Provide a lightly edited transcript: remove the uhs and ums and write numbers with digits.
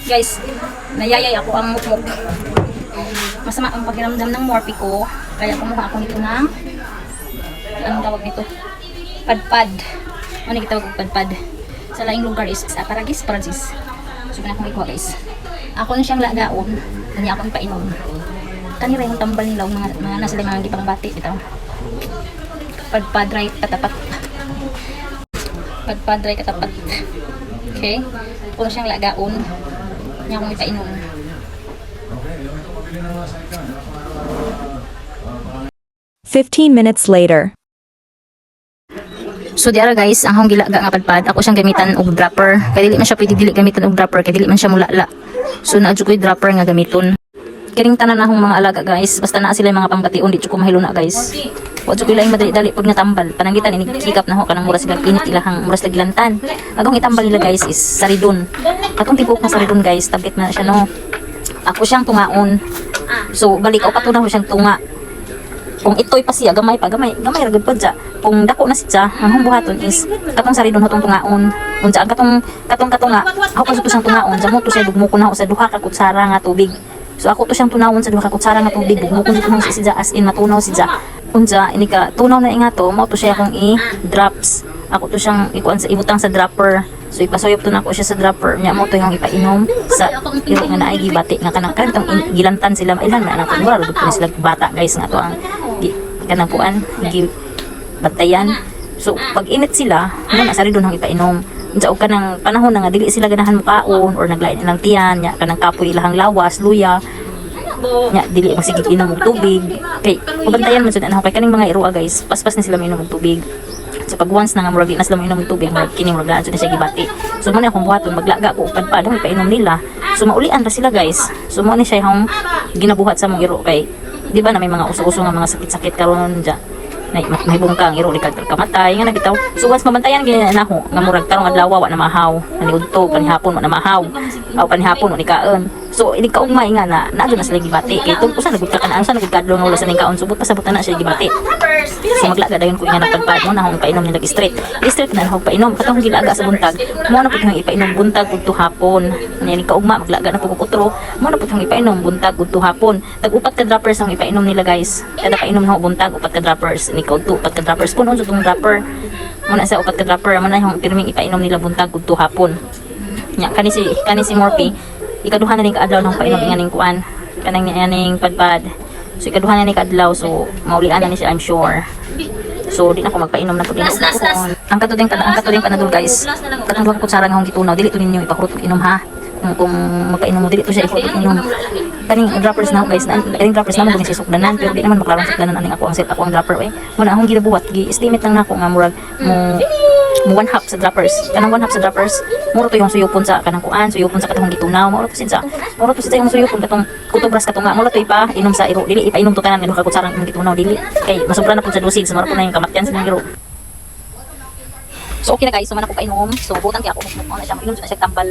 Guys, nayayay ako ang mukmuk. Masama ang pakiramdam ng morphe ko. Kaya kumuha ako nito ng anong tawag nito? Padpad. Ano yung tawag padpad? Sa laing lugar is asparagus, parasis. So, akong ikuha guys. Ako na siyang lagaon. Kanya akong painom. Kanira yung tambal nila, mga nasa mga gipang bati. Ito. Padpad right katapat. Padpad right katapat. Okay? Ako na siyang lagaon. Kanya akong ipainom. 15 minutes later. So diara guys, ang hong gilaga nga padpad, ako siyang gamitan og dropper. Kaya dili man siya pwede dili gamitan og dropper, kaya dili man siya mulala. So naadyo ko'y dropper nga gamiton. Kining tanan na akong mga alaga guys, basta naa sila yung mga pambation, di ko mahilo na guys. Wadyo ko'y laing madali-dali pag natambal. Panangitan ini kikap na ho kanang mura sila init ilahang mura sila gilantan. Agong itambal nila guys is saridon. Atong tibok na saridon guys, tablet na siya no. Ako siyang tungaon. So balik ako patunaw siyang tunga. Kung ito'y pa siya, gamay ragod pa dya. Kung dako na siya, ang buhaton is katong saridon hotong tungaon. Unsa ang katong nga, ako pa siyang tungaon, sa mo to siya dugmo ko na sa duha ka kutsara nga tubig. So ako to siyang tunawon sa duha ka kutsara nga tubig, dugmo ko dito si siya as in matunaw siya. Unsa ini ka tunaw na nga to, mo to siya akong i-drops. Ako to siyang ikuan sa ibutang sa dropper. So ipasuyop to na ako siya sa dropper. Nya mo to yung ipainom sa iro nga naay gibati nga kanang kantong gilantan sila mailan na nang mura rugod ko sila bata guys nga to ang kanang kuan batayan. So pag init sila, mo na sari don ang ipainom. Unsa og kanang panahon na nga dili sila ganahan mukaon or naglain lang tiyan nya kanang kapoy ilahang lawas, luya. Nya dili masigig inom og tubig. Kay pabantayan man jud ana kay kaning mga iroa guys, paspas na sila minom og tubig. So pag once na nga murag di na sila minom og tubig, murag kini murag na siya gibati. So mo na akong buhaton maglaga ko padpad ang ipainom nila. So maulian ra sila guys. So mo ni siya yung ginabuhat sa mong iro kay di ba na may mga uso-uso nga mga sakit-sakit karon dyan may bungkang iro likag kamatay nga nabitaw. So once mabantayan ganyan na ako nga murag tarong adlaw wa na mahaw ani udto panihapon wa na mahaw aw panihapon wa ni kaon. So ini kaugmay nga na naadto na sila gibati kay tungkol sa nagud ka kanang sa nagud kadlong ulo sa ning kaon subot pasabot na siya gibati. So maglaga dayon ko nga nagpadpad mo na akong painom nila straight na akong painom katong gilaga sa buntag mo na pud yung ipainom buntag ug tuhapon ani kaugma maglaga na pud ko utro mo na pud yung ipainom buntag ug tuhapon tag-upat ka droppers ang ipainom nila guys kada painom na buntag upat ka droppers ni kaud upat ka droppers kuno sa tong dropper mo na sa upat ka dropper mo na yung pirming ipainom nila buntag ug tuhapon nya kani si morphe ikaduhan na ning kaadlaw nang painom nganing kuan kanang ning padpad. So ikaduhan na ni kadlaw so maulian na ni siya I'm sure. So di na ako magpainom na pud din. Ang katuding panadol guys. Katong duha ka kutsara nga hong gitunaw dili to ninyo ipahurot inom ha. Kung magpainom mo dili to siya ipahurot inom. Kaning droppers na guys, kaning droppers na mo siya sukdanan pero di naman maklarang sukdanan aning ako ang dropper way. Muna akong ginabuhat gi-estimate lang nako nga murag mo 1/2 sa droppers. Kanang 1/2 sa droppers, muro to yung suyupon sa kanang kuan, suyupon sa katong gitunaw, muro to sa yung suyupon katong kutubras katong nga, muro to ipa inom sa iro, dili ipainom to tanan nga duha ka kutsarang imong gitunaw dili. Kay masobra na pud sa dosage, muro po na yung kamatyan sa iro. So okay na guys, so man ako painom. So butang kay ako mo na siya, inom na siya tambal.